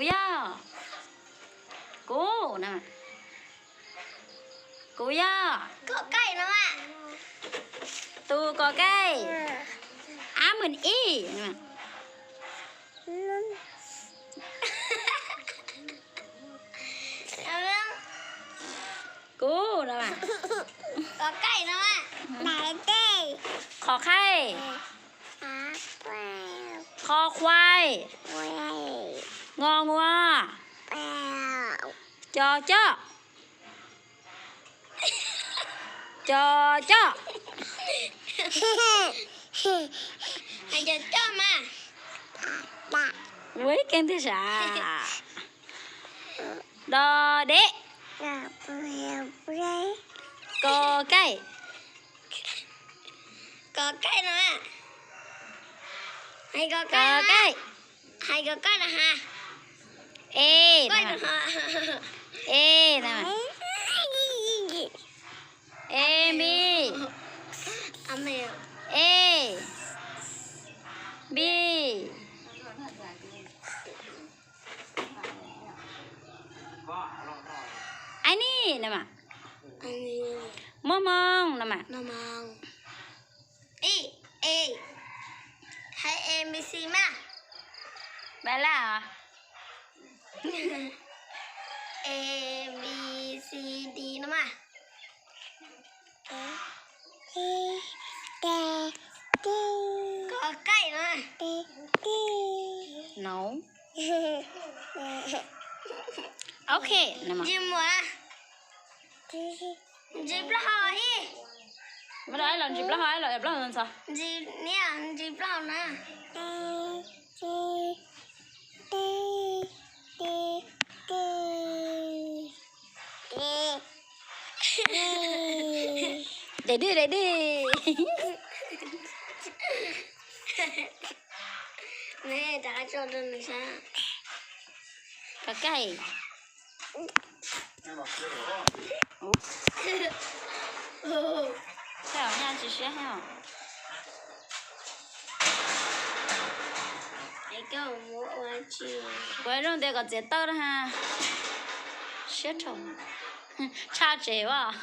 Kuv yog, kuv no, kuv yog, tus kos kaij, ab mws ib, kuv no, qhov khaij, qhov khuai, ngo nguas, co coj, co coj, co coj mas, ua ib keeg tiag sav, do deb, kos kaij, kos kaij no, kos kaij, hais kos kaij no ha, e, e, a, b, a, b, a ni no mas, mos moos no mas, hais a b c mas, npaj laj os, a b c d no mas, kos kaij no, no, ok, ntsis muas, ntsis plaub hau ib, muab rau los ntsis plaub hau los plaub hau ntxhov, ntsis niaj ntsis plaub hau na. Dej dij, dej dij. Kos kaij. Tsis siab os. Kuv zoo ntias kom txiav tawj na ha. Siab rhau. Tshaj tsev as.